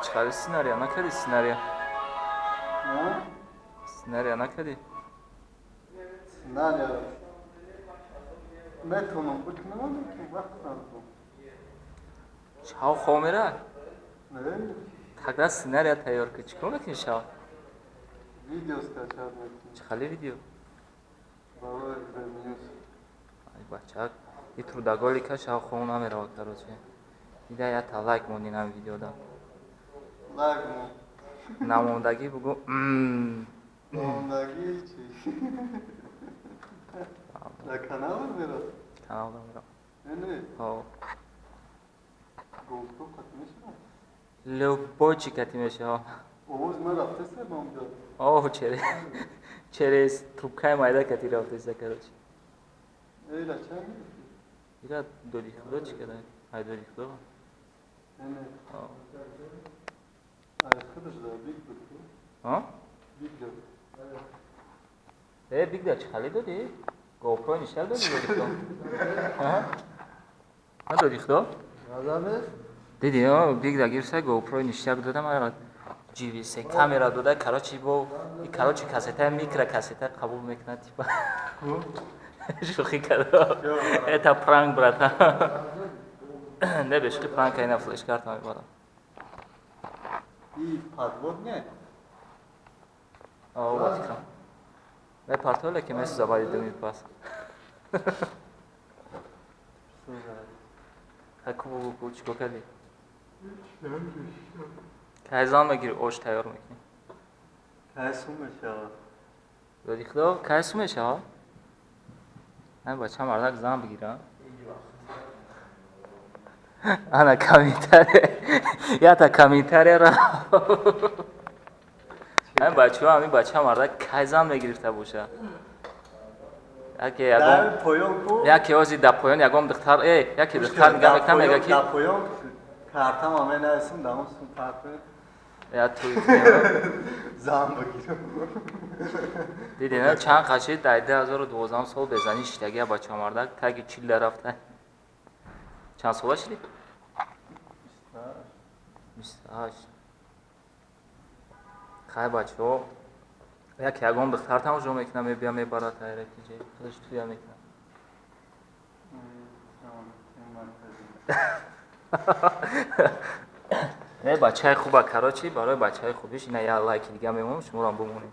Чӣ хали сценария накардӣ, сценария? Сценария накардӣ? Сценария метавонам бикунам, лекин вақт надорам. Шав хоб мера? Не. Тогда сценария тайёр кун. Чӣ кор мекунӣ шав? Видео скачать мекунам. Чӣ хали видео? Барои News. Ай бачак, и трудоголика, шав хоб намерава, короче. Дида, якта лайк мондин ҳами видеода. Лайк мон. Намондагӣ бугу. Мондагӣ чӣ? Дар канал мера? Каналда мера. Не, не. Ҳо. GoPro қати мешавад? Любой чӣ кати мешава. Овоз ма рафтеста ба онҷо? О, через трубкаи майда кати рафтеста, короче. Эйра чанд гирифтӣ? Ира доди худо, чӣ када? Ай доди худо. Не, не. Ҳо. Ай худаш да биг буд ку? Ҳо? Биг да. Э, биг да чӣ хали додӣ? GoPro ништак додӣ, доди худо? Ҳа? На, доди худо? Назар нест? Диди, о, биг да гирифта, GoPro ништак додам, ара GVC камера дода, короче, бо и, короче, кассета, микро кассета қабул мекунад, типа. Шӯхӣ карда. Это пранк, брат. Не, бешӯхӣ пранк, ина флеш-карта мебарам. И подводне? О, ба фикрам. Мепартои, лекин месӯза баъди 2 минут пас. Сӯзад. Ку, бугу, ку, чӣ кор кардӣ? Кай зан мегирӣ, ош тайёр мекунӣ? Кай сум мешавад? Доди худо, кай сум мешавад? Ай бача мардак зан бигира. Ана комментария. Ята комментарияро. Ай бачаҳо, ҳамин бача мардак кай зан мегирифта боша? Яке ягон Дар поён ку? Яке ози дар поён ягон духтар, яке духтар нигаҳ мекунад, мега ки Дар поён картама менависем, дар он сум партоем. Я туй. Зан бигирам. Диди, на, чанд қашид, дар 2012 сол безанӣ шиштагия бача мардак, таги чилда рафта. Чанд сола шидӣ? 28. Хай, бачаҳо, яке ягон духтар тамошо мекунад, мебия, мебарад ҳайрати ҷай худаш туя мекунад. Не, бачаи хуба, короче, барои бачаи хубиш ина як лайки дига мемонам, шуморам бумонед.